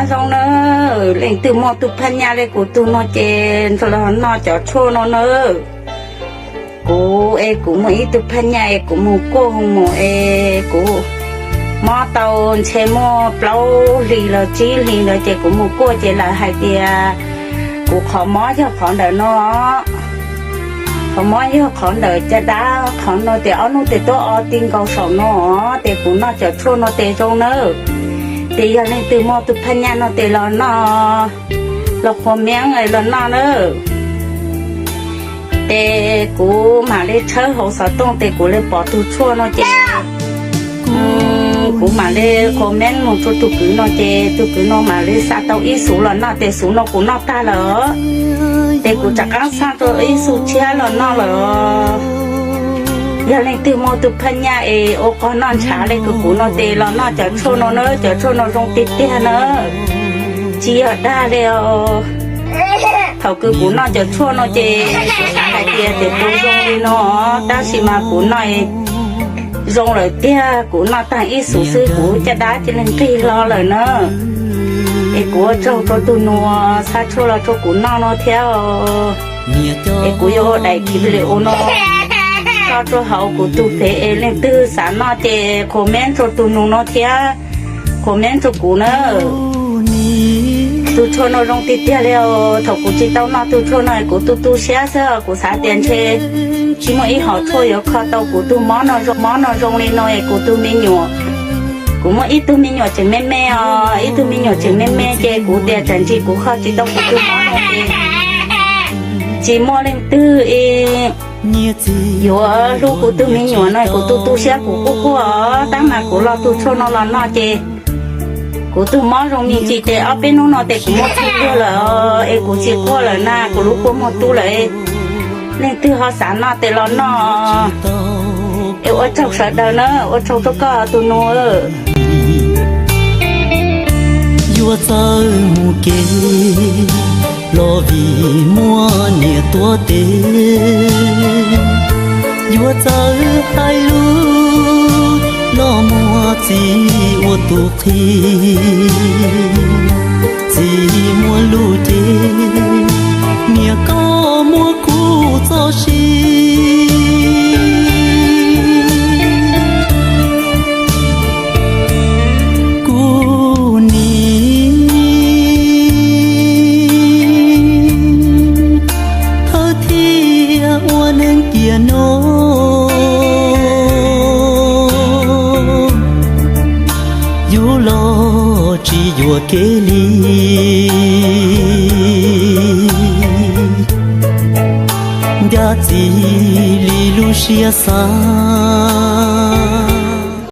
Nyob zoo nawb, leej twg muaj tug phaj nyaj le kuv tug no ces los noj cov tshuaj no nawb. Kuv es kuv muaj ib tug phaj nyaj es kuv mus kuaj mus es kuv mob tau ntshe muaj plaub hlis los tsib hlis ntawd ces kuv mus kuaj ces lawv hais tias kuv qhov mob yog qhov ntawm no. Qhov mob yog qhov ntawm caj dab qhov no ces ob hnub ces tuaj o ti nkaus saum no ces kuv noj cov tshuaj no ces zoo nawb. Ces yog leej twg muaj tug phaj nyaj no ces los noj, los qhuas meeb los noj nawb. Ces kuv mam li tshawb hauv xov tooj ces kuv li pom tug tshuaj no ces kuv mam li qhuas meeb mus rau tug kwv no ces tug kwv no mam li xa tau ib xuv los noj ces xuv no kuv noj tag lawm. Ces kuv rov qab xa rau ib xuv tshiab los noj lawm. Yog leej twg muaj tug phaj nyaj es ua qog noj ntshav le kuv kuv no ces los noj cov tshuaj no na, cov tshuaj no zoo tiag tiag na. Tsis yog dag li os. Thaum kws kuv noj cov tshuaj no ces xav hais tias tus zoo li no, tab sis mas kuv noj zoo lawm tiag, kuv noj tag ib xuv xwb kuv caj dab cia li nqig hlo lawm na. Es kuv ua tsaug rau tus nus xa tshuaj los rau kuv noj no thiab. Es kuv yuav ua daim video no tso rau hauv kuv tus fev es leej twg xav noj ces comment rau tus nus no thiab, comment rau kuv na. Tus tshuaj no zoo tiag tiag li os. Thaum kuv tsis tau noj tus tshuaj no kuv tu tu siab xwb, kuv xav tias ntshe tsis muaj ib hom tshuaj yuav kho tau kuv tus mob no zoo, mob no zoo li no es kuv tus me nyuam, kuv muaj ib tug me nyuam tseem me me os, ib tug me nyuam tseem me me ces kuv tias tsam ntsis kuv kho tsis tau kuv tus mob no ces tsis muaj leej twg yuav hlub kuv tus me nyuam no, kuv tu tu siab kuv quaj quaj os. Tab mas kuv los tus tshuaj no los noj ces kuv tus mob zoo me ntsis ces ob peb hnub no ces kuv muaj txuj luag lawm es kuv tsis quaj lawm na, kuv lub kua muag tu lawm. Leej twg ho xav noj ces los noj. Es ua tsaug sawv daws na, ua tsaug rau koj tus nus. Yuav txawj mus kev los vim muaj niam tuav tes, yuav txawj hais lus los muaj txiv ua tus qhi. Txiv muaj lus ces niam koj muaj kuv txoj sia. Kuv nim thawj thiaj ua neeg tiam no, yus los tsis yuam kev li. Ncaj txim li lub siab xav,